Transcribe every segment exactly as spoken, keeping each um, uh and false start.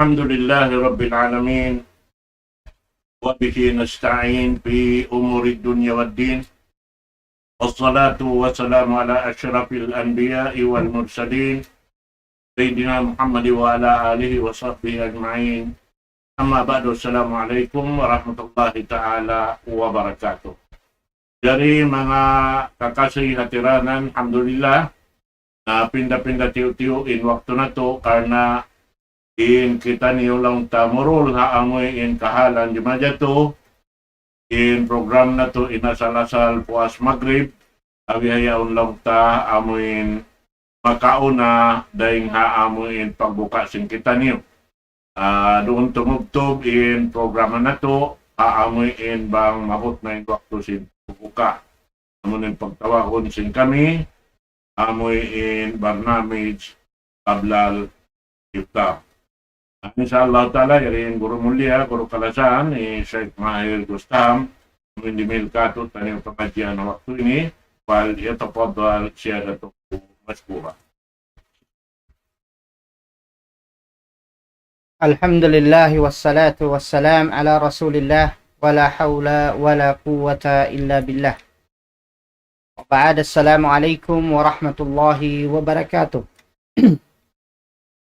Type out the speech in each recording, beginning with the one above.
الحمد لله رب العالمين، وبه نستعين في أمور الدنيا والدين، والصلاة والسلام على أشرف الأنبياء والمرسلين، سيدنا محمد وعلى آله وصحبه أجمعين. أما بعد، السلام عليكم ورحمة الله تعالى وبركاته. Jari manga kakasi hatiranan, alhamdulillah, na pinda-pinda tiyu'-tiyu' in waktu natu' karna' in kitaniyu laung ta murul ha amuin kahalan di' majatu, in program natu' in asal-asal puas magrib, awi hayaun laung ta amuin makauna dayn ha amuin pagbuka sin kitaniyu. Ah, duun tumubtub in programa natu', ha amuin bang maabut na in waktu sin pagbuka. Amuin pagtawagun sin kami, amuin barnamij qablal iftar. Insha Allah Ta'ala, yari in guru mulia, guru kalasahan, hi Sheikh Mahir Gustam, amuin dimihil kātu'niyu pangadjian waktu ini, فليتفضل سيادته مشكورا. الحمد لله والصلاة والسلام على رسول الله ولا حول ولا قوة إلا بالله. وبعد، السلام عليكم ورحمة الله وبركاته.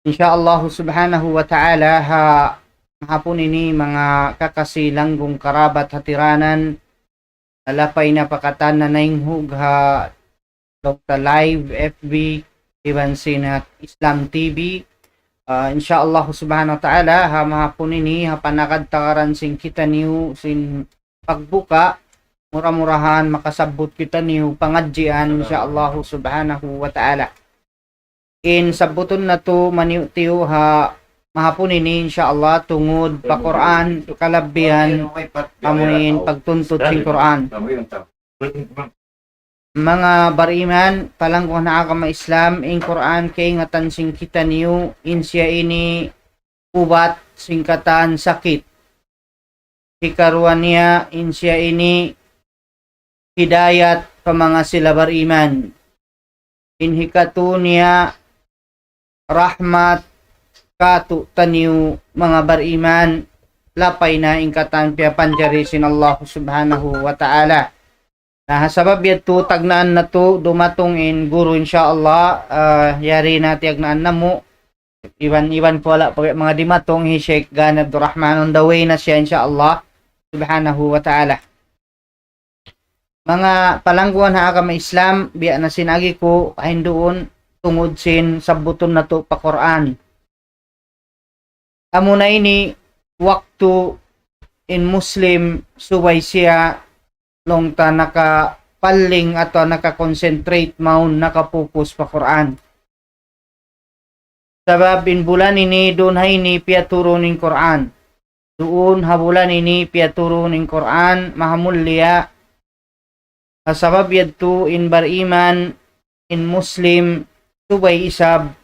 Insha Allah subhanahu wa ta'ala, ha mahapun ini manga kakasi langgung karabat hatiranan, lapay na pa katan na nainghug ha laung ta live F B, iban sin ha Islam T V. Ah, insha Allah subhanahu wa ta'ala, ha mahapun ini, ha panagad-tagaran sin kitaniyu, sin pagbuka, mura-murahan makasabbut kitaniyu pangadjian, insha Allah subhanahu wa ta'ala. In sabbutun natu' maniyu'-tiyu' ha mahapun ini, insha Allah, tungud pa Qur'an, kalabihan, amuin pagtuntut sin Qur'an. Manga bariman, palangguhan ha agama Islam, in Qur'an kaingatan sin kitaniyu, in siya ini ubat sin katan sakit. Hikaruwa niya, in siya ini hidayat pa manga sila bariman. In hikatu niya rahmat kātu'niyu manga bariman, lapay na in katan piyapanjari sin Allah subhanahu wa ta'ala. Na, ha sabab yadtu tagnaan natu' dumatung in guru, insha Allah, ah, yari na tiyagnaan namu'. Iban, iban ku wala' pa manga dimatung, hi Sheikh Gani Abdul Rahman, on the way na siya, insha Allah subhanahu wa ta'ala. Manga palangguhan ha agama Islam, biya' na sin agi ku kahinduun, tungud sin sabbutun natu' pa Qur'an. Amuna ini waktu in Muslim subay siya laung ta nakapaling atawa naka-concentrate mawn, naka-focus pa Qur'an. Sabab in bulan ini duun ha ini piyaturun in Qur'an. Duun ha bulan ini piyaturun in Qur'an, mahamulliya. Ha sabab yadtu in bariman, in Muslim, subay isab,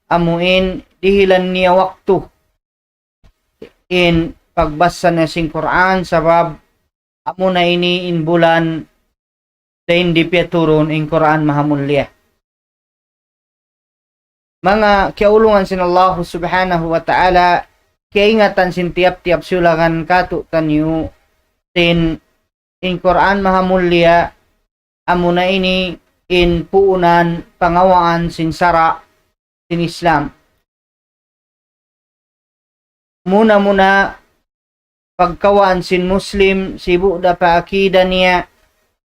amuin dihilan niya waktu in pagbasa niya sin Qur'an, sabab amuna ini in bulan dayn di piyaturun in Qur'an mahamulliya. Manga kiyaulungan sin Allah subhanahu wa ta'ala, kiyaingatan sin tiyap-tiyap siyulangan kātu'niyu, sin in Qur'an mahamulliya, amuna ini in puunan pangawaan sin sara' sin Islam. Muna-muna pagkawaan sin Muslim, sibu' da pa akida niya,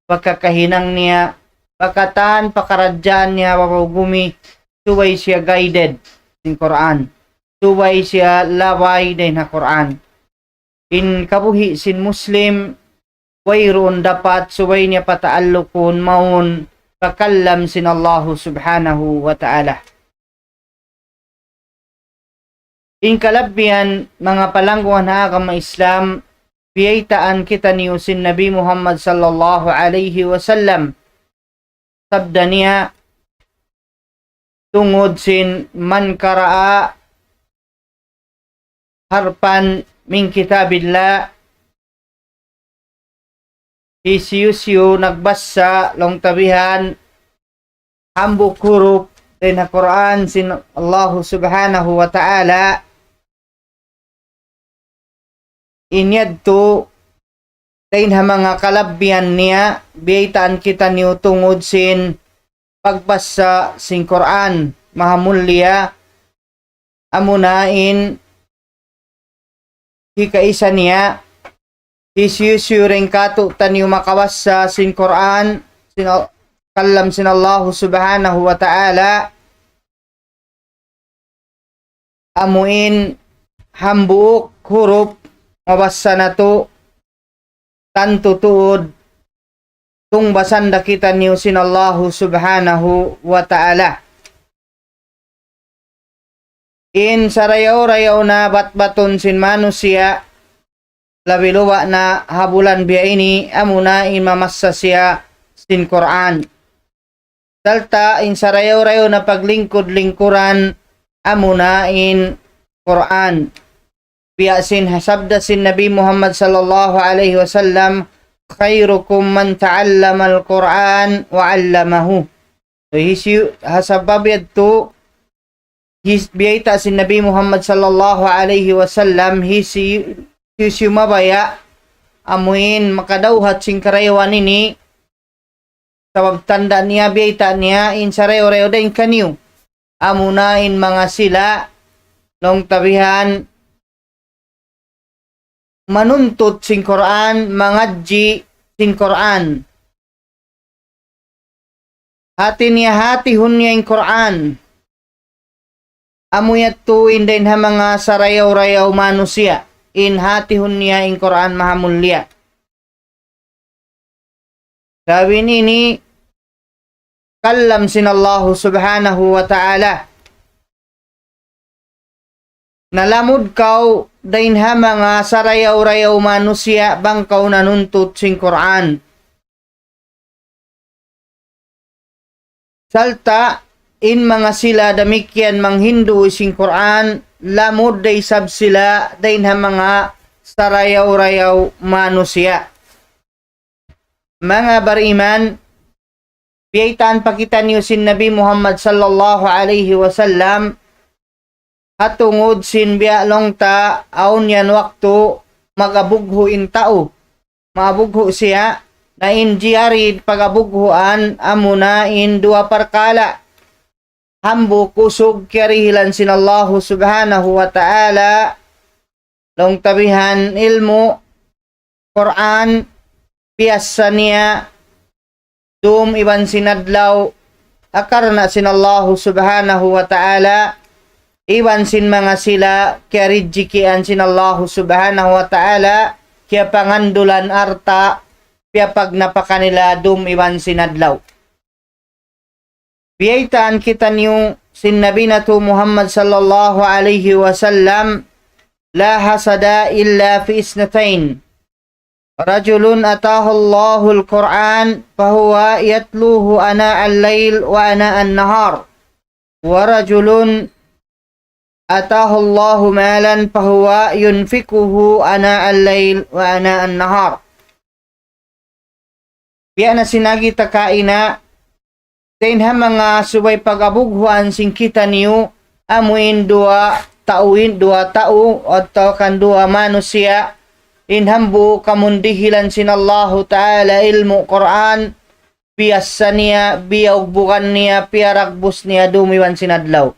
pa kakahinang niya, pa katan pakaradjaan niya, babaw gumi, subay siya guided sin Qur'an. Subay siya labay dayn ha Qur'an. In kabuhi' sin Muslim, wayruun dapat subay niya pataallukun mawn pa kalam sin Allahu subhanahu wa ta'ala. In kalabihan, manga palangguhan ha agama Islam, biyaytaan kitaniyu sin Nabi Muhammad sallallahu alayhi wasallam. Sabda niya, tungud sin من قرأ حرفا من كتاب الله, hisiyu-siyu nagbasa laung ta bihan hambuuk hurup dayn ha Qur'an sin Allahu subhanahu wa ta'ala, in yadtu dayn ha manga kalabbihan niya, biyaytaan kitaniyu tungud sin pagbasa sin Qur'an. Mahamulliya, amuna in hikaisa niya, hisiyu-siyu dayn kātu'niyu makabasa sin Qur'an, sin Al-, kalam sin Allahu Subhanahu wa Ta'ala, amuin hambuuk hurup mabasa natu', tantu tuud tungbasan da kitaniyu sin Allahu Subhanahu wa Ta'ala. In sarayaw-rayaw na batbatun sin manusiya', labi-labi na ha bulan biya' ini, amuna in mamasa siya sin Qur'an. Sarta' in sarayaw-rayaw na paglingkud-lingkuran, amuna in Qur'an. Biya' sin ha sabda sin Nabi Muhammad sallallahu alayhi wasallam, "خيركم من تعلم القرآن وعلمه." So, hisiyu-, ha sabab yadtu, his-, biyayta' sin Nabi Muhammad sallallahu alayhi wasallam, hisi-, hisiyu mabaya', amuin makadawhat sin karayawan ini, sabab tanda' niya, biyayta' niya, in sarayaw-rayaw dayn kaniyu. Amuna in manga sila, laung ta bihan, manuntut sin Qur'an, mangadji' sin Qur'an. Hati niya, hatihun niya in Qur'an. Amu yadtu in dayn ha manga sarayaw-rayaw manusiya', in hatihun niya in Qur'an mahamulliya. Sabab ini kalam sin Allahu Subhanahu wa Ta'ala. Na lamud kaw dayn ha manga sarayaw-rayaw manusiya' bang kaw nanuntut sin Qur'an. Sarta' in manga sila damikkiyan manghindu' sin Qur'an, lamud da isab sila dayn ha manga sarayaw-rayaw manusiya'. Manga bariman, biyaytaan pa kitaniyu sin Nabi Muhammad sallallahu alayhi wasallam, ha tungud sin biya' laung ta awn yan waktu mag-abughu' in tau. Maabughu' siya, na in jari pag-abughuan amuna in duwa parkala'. Hambuuk usug kiyarihilan sin Allahu Subhanahu wa Ta'ala, laung ta bihan ilmu', Qur'an, piyasa niya dum iban sin adlaw, ha karna' sin Allahu Subhanahu wa Ta'ala, iban sin manga sila kiyaridjikian sin Allahu Subhanahu wa Ta'ala, kiyapangandulan alta', piyapagnapakan nila dum iban sin adlaw. Biyaytaan kitaniyu sin Nabi natu' Muhammad sallallahu alayhi wasallam, لا حسد إلا في اثنتين، رجل آتاه الله القرآن فهو يتلوه آناء الليل وآناء النهار، ورجل آتاه الله مالا فهو ينفقه آناء الليل وآناء النهار. Biya' na sin agi ta kaina, dayn ha manga subay pag-abughuan sin kitaniyu, amu in duwa tau in, duwa tau, atawa kan duwa manusiya', in hambuuk amun dihilan sin Allahu Ta'ala ilmu' Qur'an, piyasa niya, biyaugbugan niya, piyaragbus niya, dum iban sin adlaw.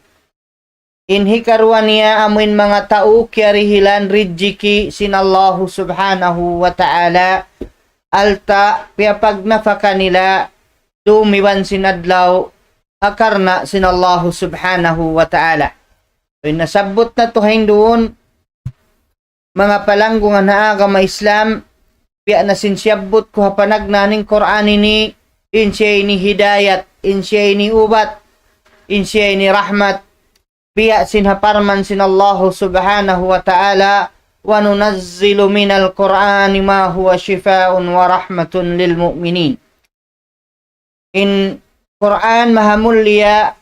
In hikaruwa niya amu in manga tau kiyarihilan rijiki' sin Allahu Subhanahu wa Ta'ala, alta' piyapagnapaka nila dum iban sin adlaw, ha karna' sin Allahu Subhanahu wa Ta'ala. So, in nasabbut natu' ha hinduun, manga palanggungan ha agama Islam, biya' na sin siyabbut ku ha panagnaan in Qur'an ini, in siya ini hidayat, in siya ini ubat, in siya ini rahmat, biya' sin ha parman sin Allahu Subhanahu wa Ta'ala, وننزل من القرآن ما هو شفاء ورحمة للمؤمنين. In Qur'an mahamulliya,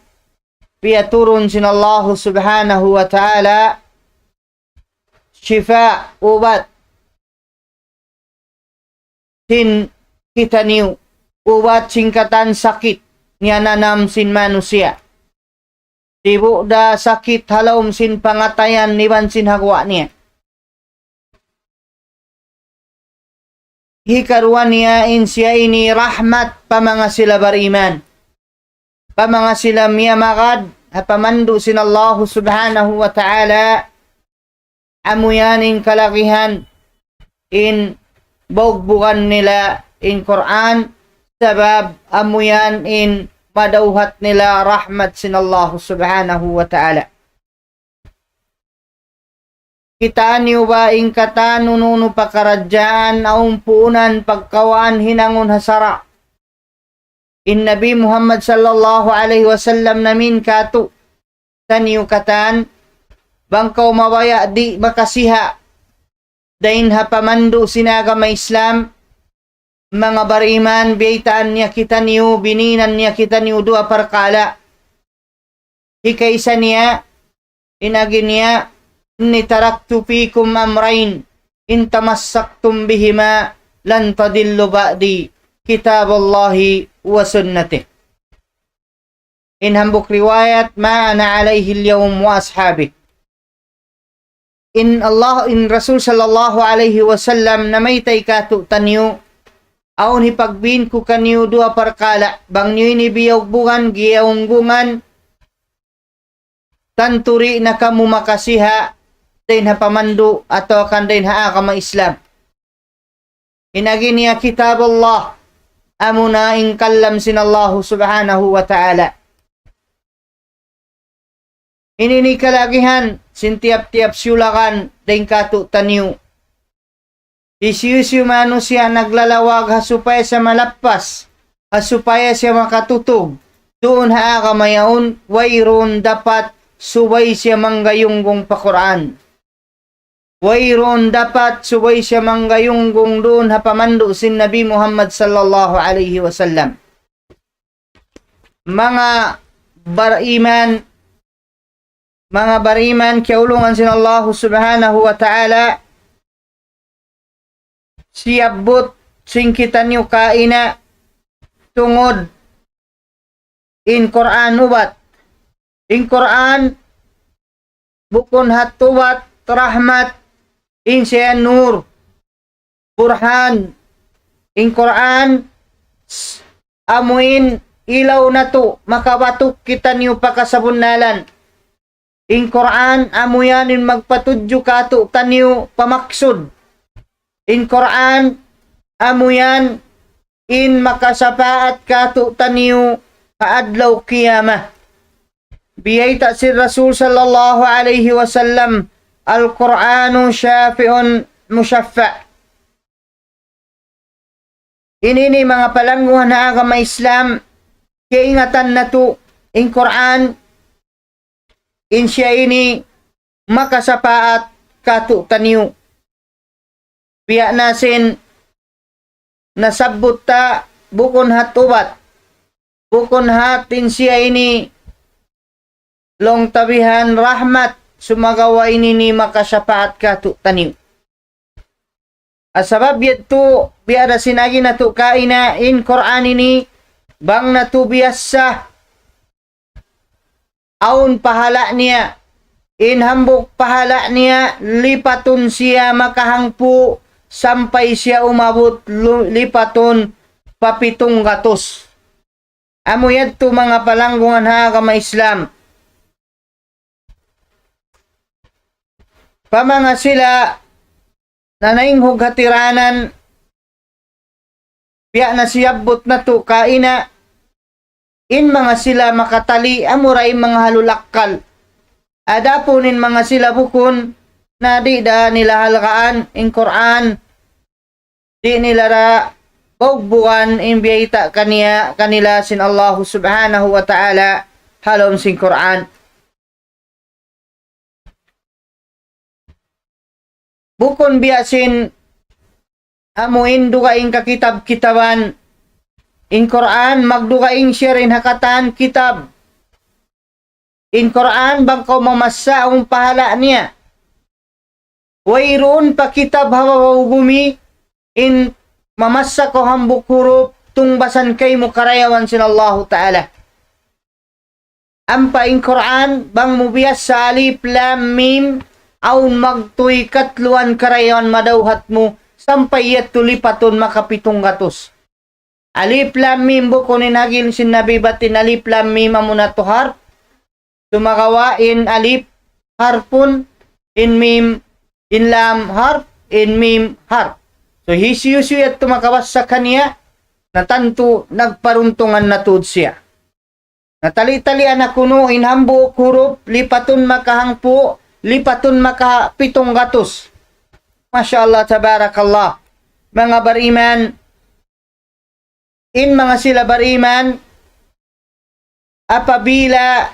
piyaturun sin Allahu Subhanahu wa Ta'ala, shifa, ubat sin kitaniyu, ubat sin katan sakit niyananam sin manusiya'. Sibu' da sakit ha lawm sin pangatayan iban sin ha guwa' niya. Hikaruwa niya in siya ini rahmat pa manga sila bariman. Pa manga sila miyamagad ha pamandu' sin Allahu Subhanahu wa Ta'ala, amu yan in kalagihan in bugbugan nila in Qur'an, sabab amu yan in madawhat nila rahmat sin Allahu Subhanahu wa Ta'ala. Kitaa niyu ba in katan unu-unu pakaradjaan awn puunan pagkawaan hinangun ha sara'. In Nabi Muhammad sallallahu alayhi wasallam namin kātu'niyu katan, bang kaw mabaya' di' makasiha dayn ha pamandu' sin agama Islam, manga bariman, biyaytaan niya kitaniyu, bininan niya kitaniyu duwa parkala'. Hikaisa niya, in agi niya, إني تركت فيكم أمرين إن تمسكتم بهما لن تضلوا بعدي كتاب الله وسنتي. In hambuuk riwayat, ما أنا عليه اليوم وأصحابي. In Allah, in Rasul sallallahu alayhi wasallam namayta' kātu'niyu, awn hipagbin ku kaniyu duwa parkala', bang niyu ini biyugbugan, giyaunggungan, tantu di' na kamu makasiha dayn ha pamandu' atawa kan dayn ha agama Islam. In agi niya kitab Allah, amuna in kalam sin Allahu Subhanahu wa Ta'ala. Ini in kalagihan sin tiyap-tiyap siyulakan dayn kātu'niyu. Hisiyu-siyu manusiya' naglalawag ha supaya siya malappas, ha supaya siya makatutug duun ha agama yaun, wayruun dapat subay siya manggayunggung pa Qur'an. Wayruun dapat subay siya manggayunggung duun ha pamandu' sin Nabi Muhammad sallallahu alayhi wasallam. Manga bariman, manga bariman, kiyaulungan sin Allahu Subhanahu wa Ta'ala, siyabbut sin kitaniyu kaina tungud in Qur'an ubat. In Qur'an bukun hat ubat, rahmat, in siya nur, burhan. In Qur'an, s-, amuin ilaw natu', makabatuk kitaniyu pa kasabunnalan. In Qur'an, amu yan in magpatudju kātu'niyu pa maksud. In Qur'an, amu yan in makasapaat kātu'niyu pa adlaw qiyamah. Biyayta' sin Rasul sallallahu alayhi wasallam, القرآن شافع مشفع. Ini ini manga palangguhan ha agama Islam, kaingatan natu' in Qur'an, in siya ini makasapaat kātu'niyu. Biya' na sin nasabbut ta bukun hat ubat, bukun hat in siya ini laung ta bihan rahmat, sumagawa' ini ini makasapaat kātu'niyu. Sabab yadtu biya' da sin agi natu' kaina in Qur'an ini bang natu' biyassa awn pahala' niya. In hambuuk pahala' niya, lipatun siya makahangpu' sampay siya umabut lu-, lipatun pa pitung gatus. Amu yadtu manga palangguhan ha agama Islam. Pa manga sila nanaynghug ha tiranan, biya' na siyabbut natu' kaina, in manga sila makatali, amura in manga halul akkal. Adapun in manga sila bukun, na di' da nila halgaan in Qur'an, di' nila da bugbugan in biyayta' kaniya, kanila sin Allahu Subhanahu wa Ta'ala ha lawm sin Qur'an. Bukun biya' sin amu in dugaing kakitab-kitaban. In Qur'an, magdugaing siya dayn ha katan kitab. In Qur'an, bang kaw mamassa, awn pahala' niya. Wayruun pa kitab ha babaw bumi, in mamassa kaw hambuuk hurup, tungbasan kaymu karayawan sin Allahu Ta'ala. Ampa in Qur'an, bang mu biyassa alif, lam, mim, awn magtuy katluan karayawan madawhat mu, sampay yadtu lipatun makapitung gatus. Alif Lam Mim, bukun in agi sin Nabi bat in Alif Lam Mim amuna tu harf. Sumagawa' in Alif harfun, in Mim, in Lam harf, in Mim harf. So, hisiyu-siyu yadtu makabassa kaniya, na tantu nagparuntungan na tuud siya. Na tali-talian na kunu' in hambuuk hurup, lipatun makahangpu', lipatun makapitung gatus. Masha Allah, tabarakallah. Manga bariman, in manga sila bariman, apabila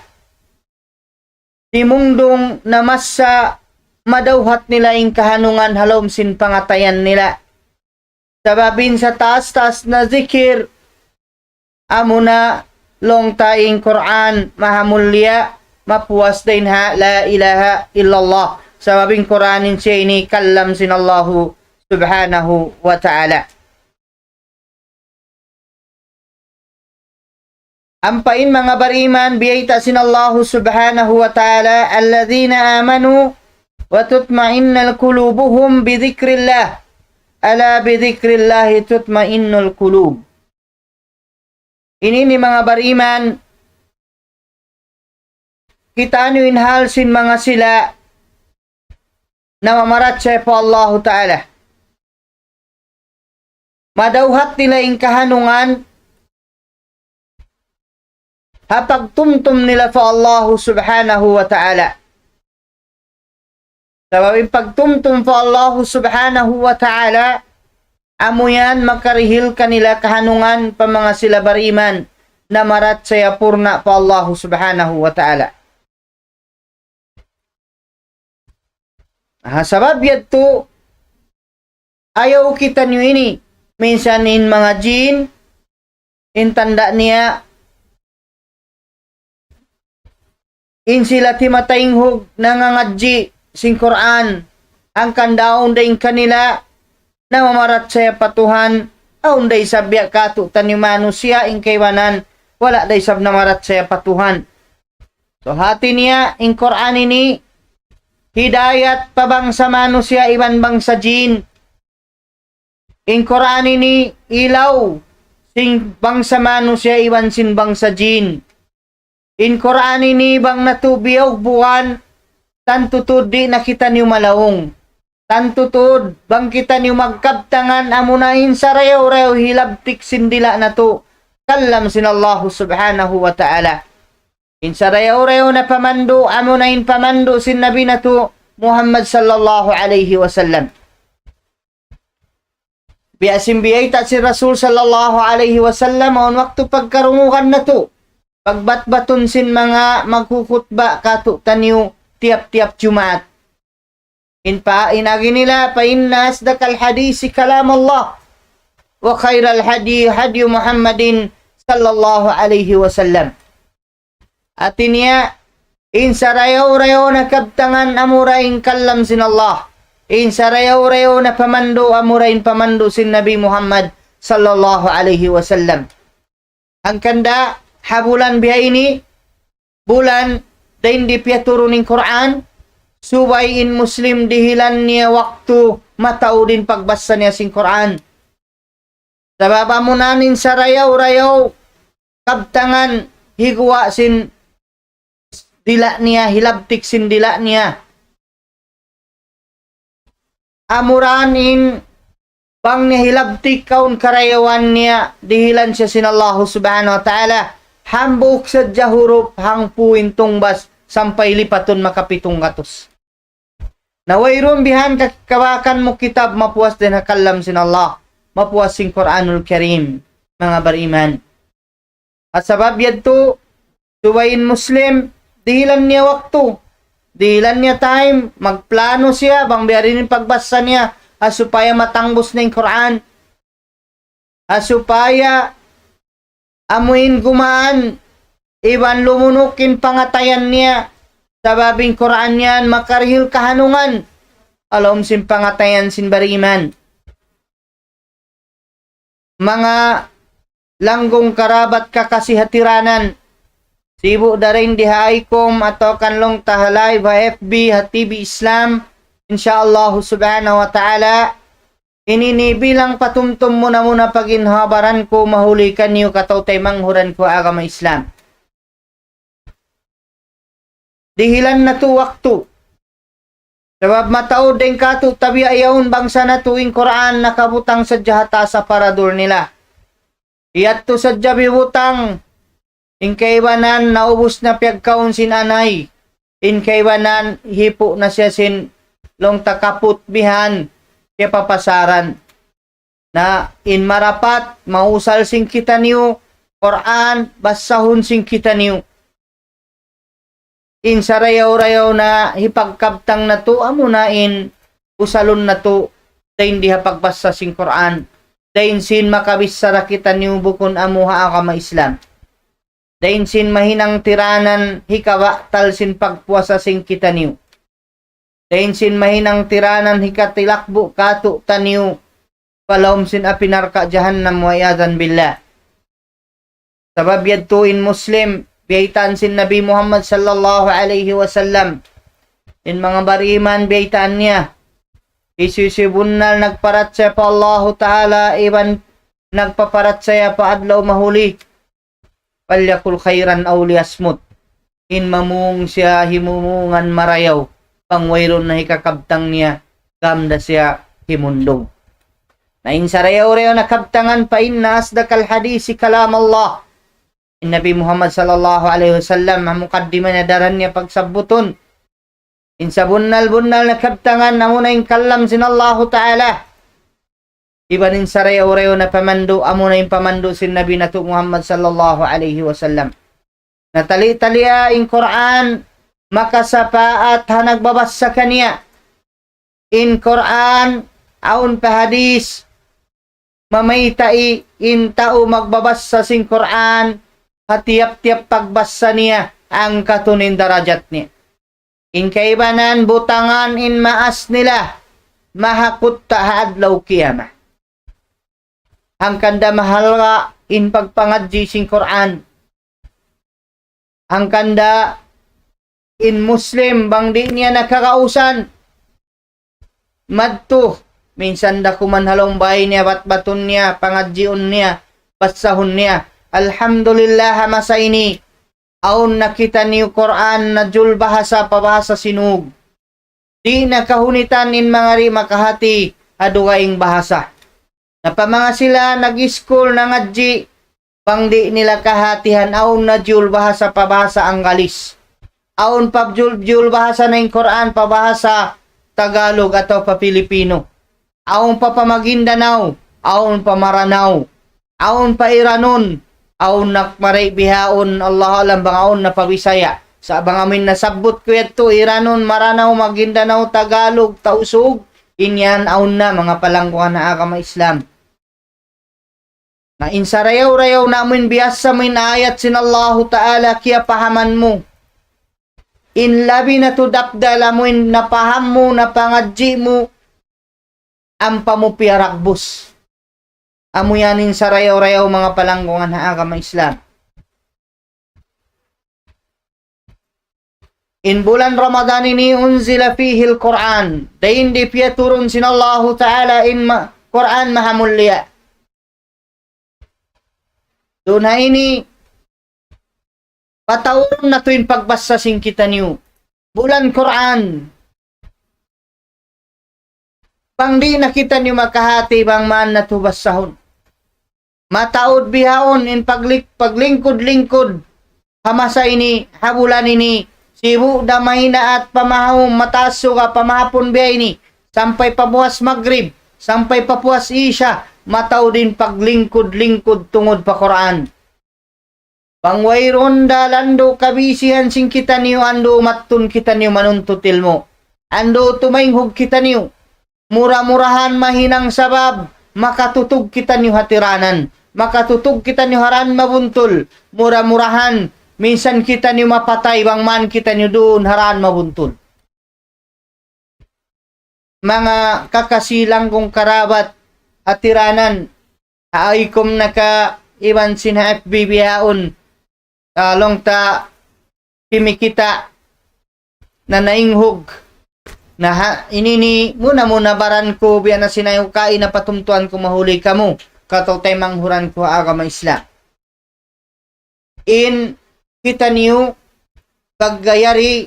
timungdung na masa madawhat nila in kahanungan ha lawm sin pangatayan nila. Sabab in sataas-taas na zikir, amuna laung ta in Qur'an, maha mulia, mapuas dayn ha la ilaha illallah. Sabab in Qur'an in siya ini kalam sin Allahu subhanahu wa ta'ala. Ampa in manga bariman, biyayta' sin Allahu subhanahu wa ta'ala, الذين آمنوا وتطمئن قلوبهم بذكر الله ألا بذكر الله تطمئن القلوب. Ini ini manga bariman, kitaa niyu in hal sin manga sila namamarachaya pa Allahu Ta'ala. Madawhat nila in kahanungan ha pagtumtum nila pa Allahu Subhanahu wa Ta'ala. Sabab in pagtumtum pa Allahu Subhanahu wa Ta'ala, amu yan makarihil kanila kahanungan pa manga sila bariman, namarachaya purna' pa Allahu Subhanahu wa Ta'ala. Ha sabab yadtu, ayaw kitaniyu ini, minsan in manga jin, in tanda' niya, in sila timataynghug nangangadji' sin Qur'an, hangkan da awn da in kanila namamarachaya pa Tuhan, awn da isab biya' katu'taniyu manusiya' in kaibanan, wala' da isab namarachaya pa Tuhan. So, hati niya, in Qur'an ini, hidayat pa bangsa manusiya' iban bangsa jin. In Qur'an ini ilaw sin bangsa manusiya' iban sin bangsa jin. In Qur'an ini bang natu' biyugbugan, tantu tuud di' na kitaniyu malaung. Tantu tuud bang kitaniyu magkabtangan amuna in sarayaw-rayaw hilabtik sin dila' natu', kalam sin Allahu Subhanahu wa Ta'ala. In sarayaw-rayaw na pamandu', amuna in pamandu' sin Nabi natu' Muhammad sallallahu alayhi wasallam. Biya' sin biyayta' sin Rasul sallallahu alayhi wasallam, awn waktu pagkarungugan natu', pagbatbatun sin manga magkukhutba katu'taniyu tiyap-tiyap Jumaat. In pa, in agi nila, فإن أصدق الحديث كلام الله، وخير الهدي هدي محمد صلى الله عليه وسلم. Hati niya, in sarayaw-rayaw na kabtangan amura in kalam sin Allah. In sarayaw-rayaw na pamandu' amura in pamandu' sin Nabi Muhammad sallallahu alayhi wasallam. Hangkan da ha bulan biya' ini, bulan dayn di piyaturun in Qur'an, subay in Muslim dihilan niya waktu mataud in pagbassa niya sin Qur'an. Sabab amuna in sarayaw-rayaw kabtangan higuwa' sin dila' niya, hilabtik sin dila' niya. Amura in bang niya hilabtik awn karayawan niya, dihilan siya sin Allahu Subhanahu wa Ta'ala, hambuuk sadja hurup hangpu' in tungbas sampay lipatun makapitung gatus. Na wayruun bihan ka-, kabakan mu kitab mapuas dayn ha kalam sin Allah, mapuas sin Qur'anul Karim, manga bariman. Ha sabab yadtu, subay in Muslim, dihilan niya waktu, dihilan niya time, magplano siya, bang biya' diin in pagbassa niya, ha supaya matangbus na in Qur'an, ha supaya amuin gumaan, iban lumunuk in pangatayan niya, sabab in Qur'an yan makarihil kahanungan, ha lawm sin pangatayan sin bariman. Manga langgung karabat kakasi hatiranan. Sibu' da dayn di ha ICOM atawa kan laung ta ha live ha F B, ha T V Islam. Insya Allah subhanahu wa ta'ala, Ini ini bilang patumtum muna-muna pa ginhawa-baran ku mahuli kaniyu kataw-taymanghuran ku ha agama Islam. Dihilan natu' waktu. Sabab mataud dayn kātu' tabiya' yaun bangsa natu' in Qur'an nakabutang sadja ha taas ha paradul nila. Yadtu sadja bibutang, in kaibanan naubus na piyagkaun sin anay, in kaibanan hipu' na siya sin laung ta kaput bihan, kiyapapasaran. Na in marapat, mausal sin kitaniyu, Qur'an, basahun sin kitaniyu. In sarayaw-rayaw na hipagkabtang natu', amuna in usalun natu', dayn di ha pagbasa sin Qur'an, dayn sin makabichara kitaniyu bukun amu ha agama Islam. Dayn sin mahinang tiranan hikabatal sin pagpuasa sin kitaniyu. Dayn sin mahinang tiranan hikatilakbu' kātu'niyu pa lawm sin api narka' jahannam, wa iyadhan billah. Sabab yadtu in Muslim, biyaytaan sin Nabi Muhammad sallallahu alayhi wasallam. In manga bariman biyaytaan niya. Hisiyu-siyu bunnal nagparachaya pa Allahu Ta'ala, iban nagpaparachaya pa adlaw mahuli. فليقل خيرا أو ليصمت. In mamung siya himumungan marayaw, bang wayruun na hikakabtang niya, gam da siya himundung. Na in sarayaw-rayaw na kabtangan, فإن أصدق الحديث كلام الله. In Nabi Muhammad sallallahu alayhi wasallam, ha mukaddima niya daran niya pagsabbutun. In sabunnal-bunnal na kabtangan, amuna in kalam sin Allahu Ta'ala. Iban in sarayaw-rayaw na pamandu', amuna in pamandu' sin Nabi natu' Muhammad sallallahu alayhi wasallam. Na tali-taliya in Qur'an, makasapaat ha nagbabasa kaniya. In Qur'an, awn pa hadis, mamaytai in tau magbabasa sin Qur'an, ha tiyap-tiyap pagbasa niya, angkatun in darajat niya. In kaibanan butangan in maas nila, mahakutta ha adlaw qiyamah. Hangkan da mahalga' in pagpangadji' sin Qur'an. Hangkan da in Muslim bang di' niya nakakausan, madtu, minsan da kuman ha lawm bay niya, batbatun niya, pangadjiun niya, basahun niya. Alhamdulillah, ha masa ini, awn na kitaniyu Qur'an na jul bahasa pa bahasa Sinug. Di' na kahunitan in manga di' makahati ha dugaing bahasa. Na pa manga sila nag-iskul, nangadji', bang di' nila kahatihan, awn na jul bahasa pa bahasa Anggalis. Awn pa jul, jul bahasa na in Qur'an pa bahasa Tagalog atawa pa Pilipino. Awn pa pa Maguindanao, awn pa Maranao, awn pa Iranun, awn na mari bihaun, Allahu a'lam bang awn na pa Bisaya. Sa' bang amin nasabbut ku yadtu, Iranun, Maranao, Maguindanao, Tagalog, Tausug, in yan awn na manga palanggungan ha agama Islam. Na in sarayaw-rayaw na amu in biyasa mu in ayat sin Allahu Ta'ala kiyapahaman mu. In labi na tuud afdal amu in napaham mu, napangadji' mu, ampa mu piyaragbus. Amu yan in sarayaw-rayaw manga palanggungan ha agama Islam. In bulan Ramadan ini أنزل فيه القرآن. Dayn di piyaturun sin Allahu Ta'ala in ma-, Qur'an mahamulliya. Duun ha ini, pataurun natu' in pagbasa sin kitaniyu. Bulan Qur'an. Bang di' na kitaniyu makahati bang man natu' basahun. Mataud bihaun in paglik-, paglingkud-lingkud ha masa ini, ha bulan ini, sibu' da mahinaat pa mahapun, mataas suga pa mahapun biya' ini, sampay pa puas Magrib, sampay pa puas Isya, mataud in paglingkud-lingkud tungud pa Qur'an. Bang wayruun da landu' kabisihan sin kitaniyu, andu' mattun kitaniyu manuntut ilmu'. Andu' tumainghug kitaniyu. Mura-murahan mahinang sabab makatutug kitaniyu ha tiranan. Makatutug kitaniyu ha dān mabuntul. Mura-murahan minsan kitaniyu mapatay bang man kitaniyu duun ha dān mabuntul. Manga kakasi, langgung karabat ha tiranan, ha aykum naka iban sin ha F B bihaun, ah, laung ta kimikita' na nainghug Na ha, ini ini muna-muna baran ku, biya' na sin ayukain na patumtuan ku mahuli kamu, kataw-taymanghuran ku ha agama Islam. In kitaniyu, pagga yari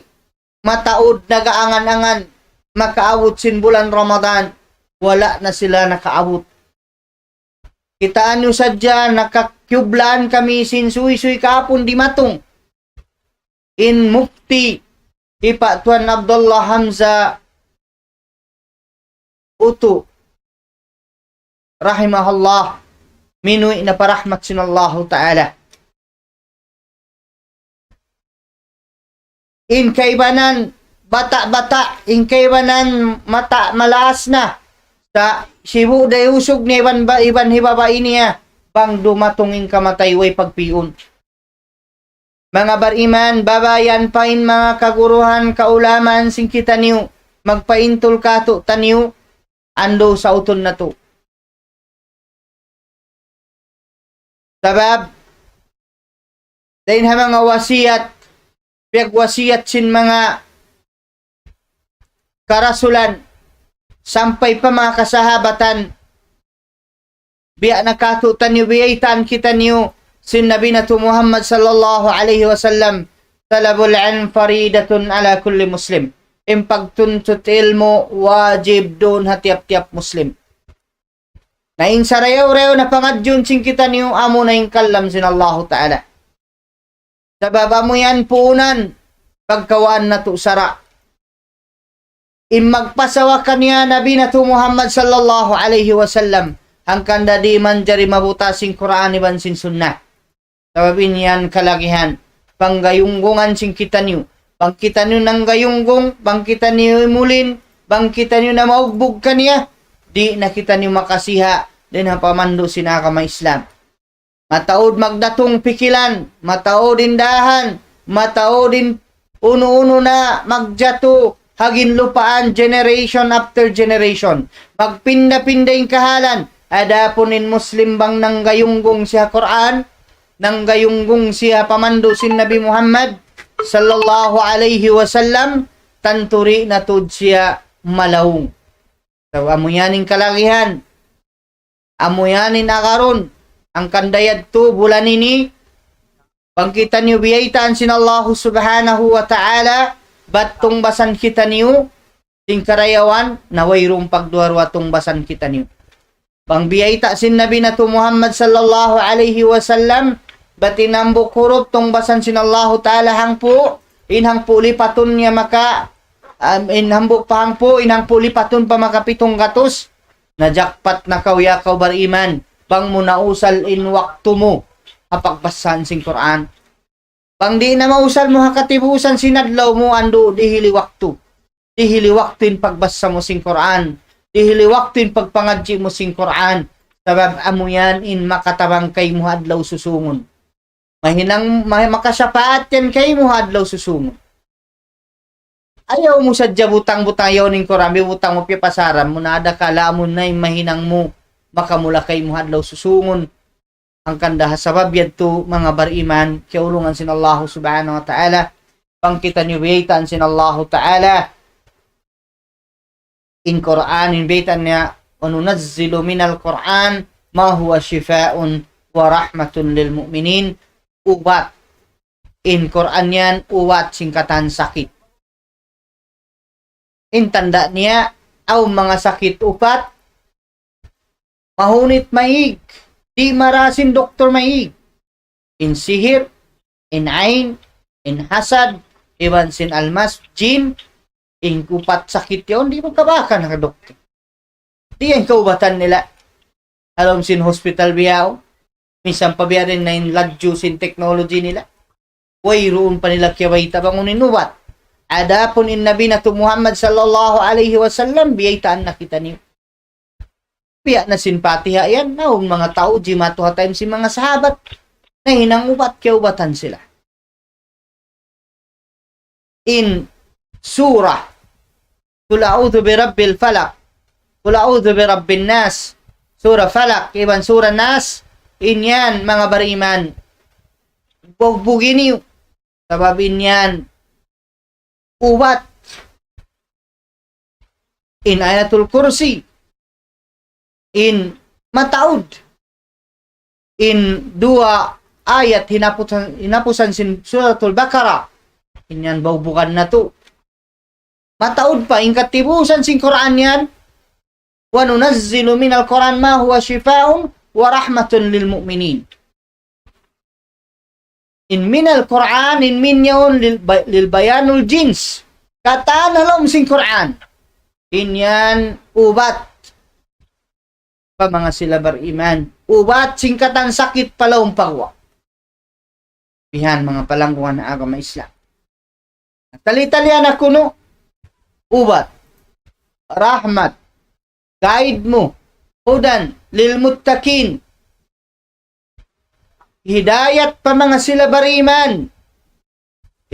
mataud nagaangan-angan makaabut sin bulan Ramadan, wala' na sila nakaabut. Kitaa niyu sadja, nakakiyublaan kami sin suysuy kahapun dimatung in mufti, hi Pa' Tuan Abdullah Hamza Utu, rahimahullah, minuwi' na pa rahmat sin Allahu Ta'ala. In kaibanan bata'-bata', in kaibanan mata' malaas na. Sa' sibu' da usug niya iban ba-, iban hi babai niya, bang dumatung in kamatay way pagpiun. Manga bariman, babayan pa in manga kaguruhan, kaulamaan sin kitaniyu, magpaintul katu'taniyu, andu' sautun natu'. Sabab, dayn ha manga wasiyat, piyagwasiyat sin manga karasulan, sampay pa manga kasahabatan, biya' na katu'taniyu, biyaytaan kitaniyu sin Nabi natu' Muhammad sallallahu alayhi wasallam, "Talabul ilm faridatun ala kulli muslim." In pagtuntut ilmu' wajib duun ha tiyap-tiyap Muslim. Na in sarayaw-rayaw na pangadjiun sin kitaniyu, amuna in kalam sin Allahu Ta'ala. Sabab amu yan puunan pagkawaan natu' sara'. In magpasawa kaniya Nabi natu' Muhammad sallallahu alayhi wasallam, hangkan da di' manjari mabuta sin Qur'an iban sin Sunnah. Sabab in yan kalagihan, panggayunggungan sin kitaniyu. Bang kitaniyu nanggayunggung, bang kitaniyu imulin, bang kitaniyu namaugbug kaniya, di' na kitaniyu makasiha' dayn ha pamandu' sin agama Islam. Mataud magdatung pikilan, mataud in dahan, mataud in unu-unu na magjatu ha ginlupaan generation after generation. Magpinda-pinda in kahalan. Adapun in Muslim bang nanggayunggung siya Qur'an, nanggayunggung siya pamandu' sin Nabi Muhammad sallallahu alayhi wasallam, tantu di' na tuud siya malaung. So, amu yan in kalagihan. Amu yan in agarun, hangkan da yadtu bulan ini, bang kitaniyu biyaytaan sin Allahu Subhanahu wa Ta'ala, bat tungbasan kitaniyu, sin karayawan, na wayruun pagduwa-ruwa tungbasan kitaniyu. Bang biyayta' sin Nabi natu' Muhammad sallallahu alayhi wasallam, bat in hambuuk hurup tungbasan sin Allahu Ta'ala hangpu', in hangpu' lipatun niya maka, um, in hambuuk pa hangpu', in hangpu' lipatun pa maka pitung gatus, na jackpot na kaw, ya kaw bariman, bang mu nausal in waktu mu ha pagbassahan sin Qur'an. Bang di' na mausal mu ha katibusan sin adlaw mu, andu' dihili waktu. Dihili waktu in pagbassa mu sin Qur'an. Dihili waktu in pagpangadji' mu sin Qur'an. Sabab amu yan in makatabang kaymu ha adlaw susungun. Mahinang, ma-, makasapaat yan kaymu ha adlaw susungun. Ayaw mu sadja butang-butang yaun in Qur'an, biyutang mu, piyapasaran mu na, adakala amu na in mahinang mu, makamula kaymu ha adlaw susungun. Hangkan da ha sabab yadtu, manga bariman, kiyaulungan sin Allahu Subhanahu wa Ta'ala, bang kitaniyu biyaytaan sin Allahu Ta'ala in Qur'an, in bayta' niya, "Wa nunazzilu minal Qur'an ma huwa shifaa'un wa rahmatun lil mu'minin." Ubat. In Qur'an yan, ubat sin katan sakit. In tanda' niya, awn manga sakit upat, mahunit maig, di' mara sin doktor maig. In sihir, in ain, in hasad, iban sin almas, jin, in upat sakit yaun, di' magkabakan ha doktor. Di' yan kaubatan nila. Ha lawm sin hospital bihaun, minsan pa biya' diin na in laggu' sin technology nila. Wayruun pa nila kiyabayta' bang unu in ubat. Adapun in Nabi natu' Muhammad sallallahu alayhi wasallam, biyaytaan na kitaniyu. Biya' na sin Fatiha yan, awn manga tau jimatu ha time sin manga sahabat, nahinang ubat, kiyaubatan sila. In surah, "Qul a'udhu bi rabbil falaq, qul a'udhu bi rabbin nas," surah Falaq, iban surah Nas, in yan, manga bariman, bugbugin niyu. Sabab in yan, ubat. In Ayatul Kursi, in mataud, in duwa ayat hinapusan, hinapusan sin Suratul Baqarah, in yan baubukan natu'. Mataud pa, in katibusan sin Qur'an yan, وَنُنَزِّلُ مِنَ الْقُرْآنِ مَا هُوَ شِفَاءٌ وَرَحْمَةٌ لِلْمُؤْمِنِينَ. In minal Qur'an, in min yaun lil, ba-, lil bayanul jins. Katan ha lawm sin Qur'an. In yan ubat pa manga sila bariman. Ubat sin katan sakit pa lawm pa guwa'. Bihan manga palanggungan ha agama Islam. Tali-talian aku nu, ubat, rahmat, guide mu, hudan lil muttaqin, hidayat pa manga sila bariman.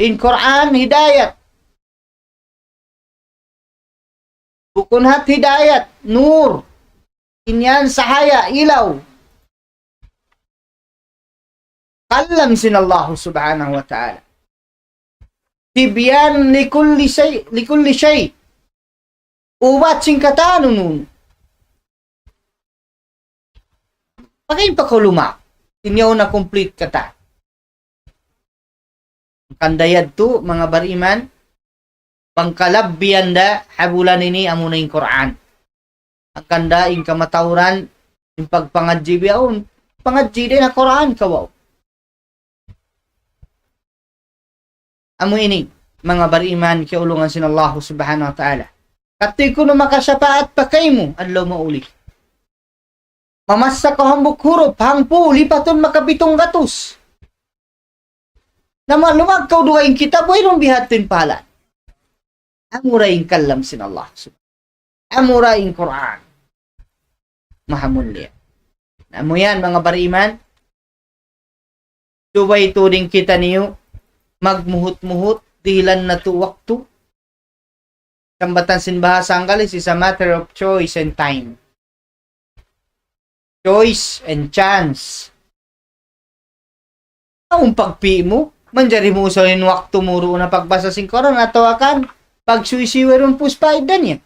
In Qur'an hidayat. Bukun hat hidayat, nur. In yan sahaya, ilaw. Kalam sin Allah subhanahu wa ta'ala. تبيان لكل شيء، لكل شيء. Ubat sin katan unu. Pakain pa kaw luma'. Sin yaun na complete katan. Hangkan da yadtu, manga bariman, pangkalabbihan da ha bulan ini amuna in Qur'an. Hangkan da in kamatauran, in pagpangadji' bihaun, pangadji' da in Qur'an kaw. Amu ini, manga bariman, kiyaulungan sin Allah subhanahu wa ta'ala. Kati kunu' makasapaat pa kaymu, adlaw mauli. Mamassa kaw hambuuk hurup, hangpu', lipatun makapitung gatus. Na malumag kaw dugaing kitab, wayruun biha' tuud in pahala'. Amura in kalam sin Allah. Amura in Qur'an. Mahamulliya. Amu yan, manga bariman. Subay tuud in kitaniyu, magmuhut-muhut, dihilan natu' waktu. Sambatan sin bahasa Anggalis is a matter of choice and time. Choice and chance. Awn pagpī' mu, manjari mu usalun in waktu mu duun ha pagbasa sin Qur'an atawa kan pagsuysuy wayruun puus paida niya.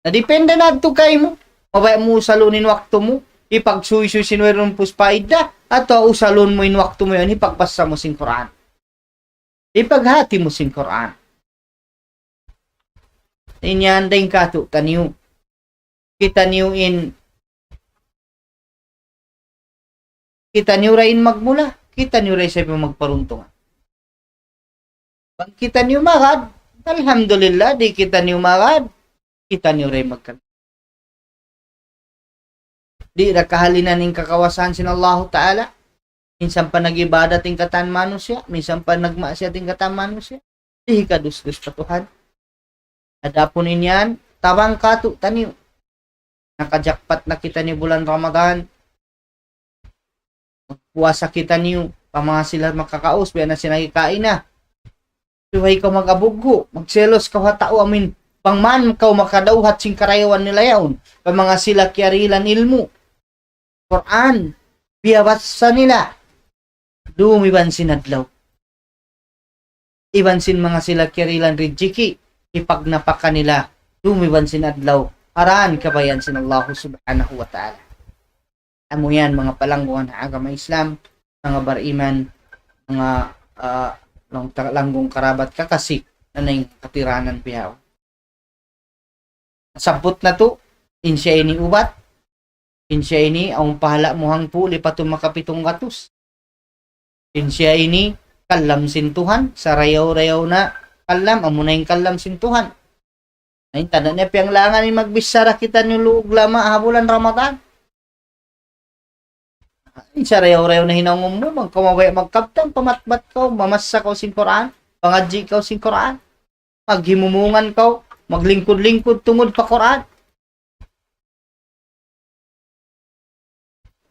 Na depende na yadtu kaymu, mabaya' mu usalun in waktu mu, hipagsuysuy sin wayruun puus paida, atawa usalun mu in waktu mu yan, hipagbasa mu sin Qur'an. Hipaghati mu sin Qur'an. In yan dayn kātu'niyu. Kitaniyu in, kitaniyu da in magmula, kitaniyu da isab in magparuntungan. Bang kitaniyu magad, alhamdulillah, di' kitaniyu magad, kitaniyu da in magkal- Di' da kahalinan in kakawasahan sin Allahu Ta'ala. Minsan pa nag-ibadat in katan manusiya', minsan pa nagmaksiyat in katan manusiya'. Di' hikadusdus pa Tuhan. Adapun in yan, tabang kātu'niyu. Nakajakpat na kitaniyu bulan Ramadan. Magpuasa kitaniyu, pa manga sila makakaus, biya' na sin nagkain na. Subay kaw mag-abuggu', magselos kaw ha tau amin, bang man kaw makadawhat sin karayawan nila yaun, pa manga sila kiyarihilan ilmu', Qur'an, biyabassa nila, dum iban sin adlaw. Iban sin manga sila kiyarihilan rijiki', hipagnapaka nila, dum iban sin adlaw, ha dān kabayaan sin Allahu Subhanahu wa Ta'ala. Amu yan, manga palanggungan ha agama Islam, manga bariman, manga, ah, lang-, langgung karabat kakasi, na naing katiranan bihaun. Sabbut natu', in siya ini ubat, in siya ini awn pahala' mu hangpu' lipatun makapitung gatus. In siya ini kalam sin Tuhan, sarayaw-rayaw na kalam, amuna in kalam sin Tuhan. Na in tanda' niya piyanglangan in magbichara kitaniyu luug lama' ha bulan Ramadan. In sarayaw-rayaw na hinangun mu, bang kaw mabaya' magkabtang, pamatbat kaw, mamassa kaw sin Qur'an, pangadji' kaw sin Qur'an, maghimumungan kaw, maglingkud-lingkud tungud pa Qur'an.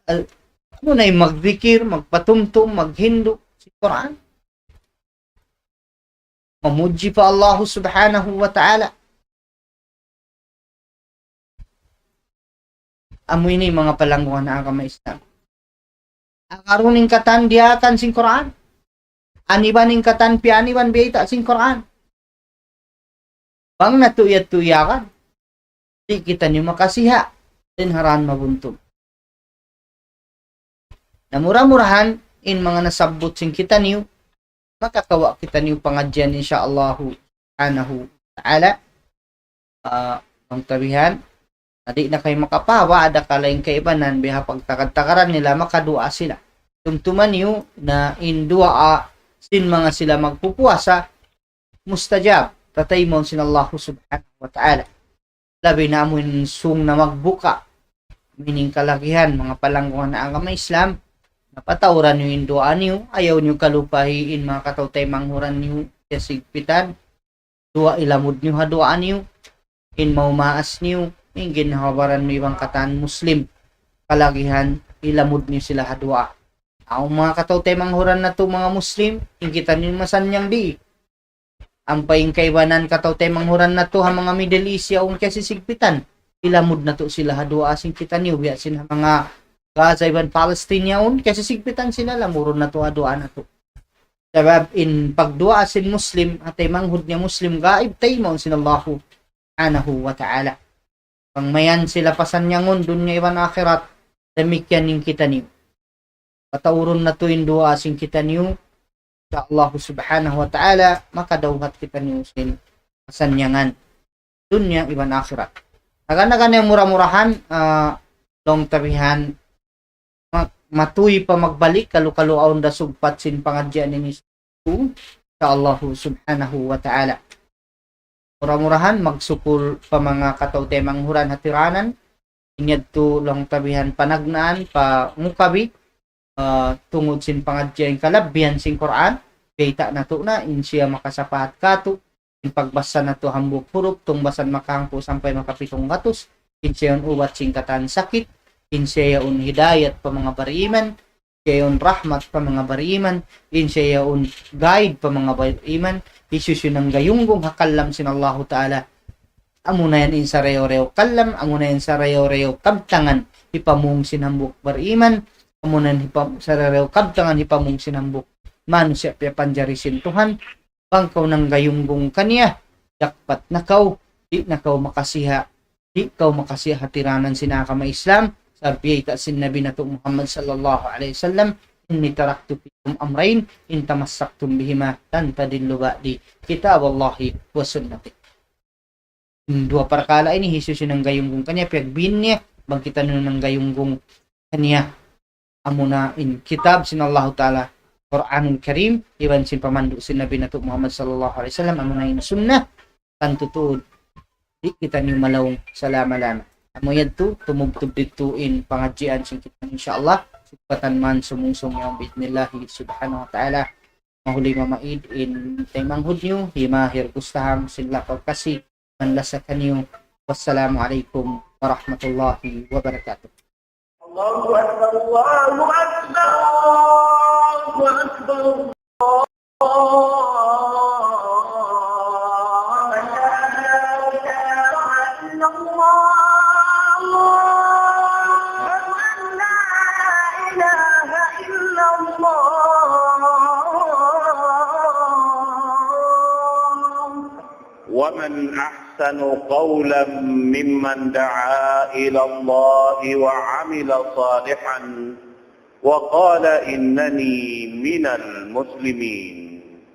Al-, amuna in magdikir, magpatumtum, maghindu' sin Qur'an. Mamudji pa Allahu Subhanahu wa Ta'ala. Amu ini manga palanggungan ha agama Islam. Agarun in katan diyaakan sin Qur'an. Aniban in katan piyaniban biyayta' sin Qur'an. Bang natu' yadtu iyakan, di' kitaniyu makasiha' sin ha daakan mabuntul. Na mura-murahan, in manga nasabbut sin kitaniyu, makakawa' kitaniyu pangadjian, insya Allahu subhanahu wa ta'ala. Ah, bang tabihan, na di' na kaw makapawa', ada kalaing kaibanan, biya' pagtagad-tagaran nila, makaduwaa sila. Tumtuma niyu na in duwaa sin manga sila magpupuasa, mustajab, tataymaun sin Allahu subhanahu wa ta'ala. Labi na amun sung na magbuka. Meaning kalagihan, manga palanggungan ha agama Islam, na patauran niyu in duwaa niyu, ayaw niyu kalupahi in manga kataw-taymanghuran niyu, kiyasigpitan, duwaa ilamud niyu ha duwaa niyu, in maumaas niyu, in ginhawa-baran niyu iban katan Muslim, kalagihan, ilamud niyu sila ha duwaa. Awn manga kataw-taymanghuran natu' manga Muslim, in kitaniyu masannyang di'. Ampa in kaibanan kataw-taymanghuran natu' ha manga Middle East yaun kiyasisigpitan. Ilamud natu' sila ha duwaa sin kitaniyu, biya' sin ha manga Gaza iban Palestine yaun, kiyasisigpitan sila, lamurun natu' ha duwaa natu'. Sabab in pagduwaa sin Muslim, ha taymanghud niya Muslim gaib, taymaun sin Allahu subhanahu wa ta'ala. Bang mayan sila pasannyangun dunya iban akhirat, damikkiyan in kitaniyu. Pataurun natu' in duwaa sin kitaniyu, insya Allahu subhanahu wa ta'ala, makadawhat kitaniyu sin kasannyangan dunya iban akhirat. Naga-naga na mura-murahan, ah, laung tabihan, ma-, matuy pa magbalik, kalu-kalu awn da sugpat sin pangadjian ini, insya Allahu subhanahu wa ta'ala. Mura-murahan magsukul pa manga kataw-taymanghuran hatiranan, in yadtu laung tabihan panagnaan, pangukabi, ah, tungud sin pangadjian kalabihan sin Qur'an, bayta' natu' na, in siya makasapahat katu', in pagbasa natu' hambuuk hurup, tungbasan makahangpu' sampay makapitung gatus, in siya yaun ubat sin katan sakit, in siya yaun hidayat pa manga bariman, in siya yaun rahmat pa manga bariman, in siya yaun guide pa manga bariman, hisiyu-siyu nanggayunggung ha kalam sin Allahu Ta'ala, amuna yan in sarayaw-rayaw kalam, amuna yan sarayaw-rayaw kabtangan hipamung sin hambuuk bariman, amuna yan hipa-, sarayaw-rayaw kabtangan hipamung sin hambuuk manusiya' piyapanjari sin Tuhan. Bang kaw nanggayunggung kaniya, jackpot na kaw, di' na kaw makasiha', di' kaw makasiha' hatiranan sin agama Islam, sabab bayta' sin Nabi natu' Muhammad sallallahu alayhi wasallam, إني تركت فيكم أمرين إن تمسكتم بهما لن تضلوا بعدي كتاب الله وسنتي. In duwa parkala' ini, hisiyu-siyu nanggayunggung kaniya, piyagbin niya, bang kitaniyu nanggayunggung kaniya. Amuna in kitab sin Allahu Ta'ala, Qur'anul Karim, iban sin pamandu' sin Nabi natu' Muhammad sallallahu alayhi wasallam, amuna in sunnah, tantu tuud, di' kitaniyu malaung salama-lama. Amu yadtu, tumubtub didtu in pangadjian sin kita, insya Allah, sugpatan man sumungsung yaun bi'idhnillahi subhanahu wa ta'ala. Mahuli mamaid in taymanghud niyu, hi Mahir Gustahang, sin lakaw kasi, manlasa kaniyu. Wassalamu alaykum warahmatullahi wabarakatuh. الله أكبر، الله أكبر، الله أكبر. أشهد أن لا إله إلا الله. ومن أحسن قولا ممن دعا إلى الله وعمل صالحا وقال إنني من المسلمين.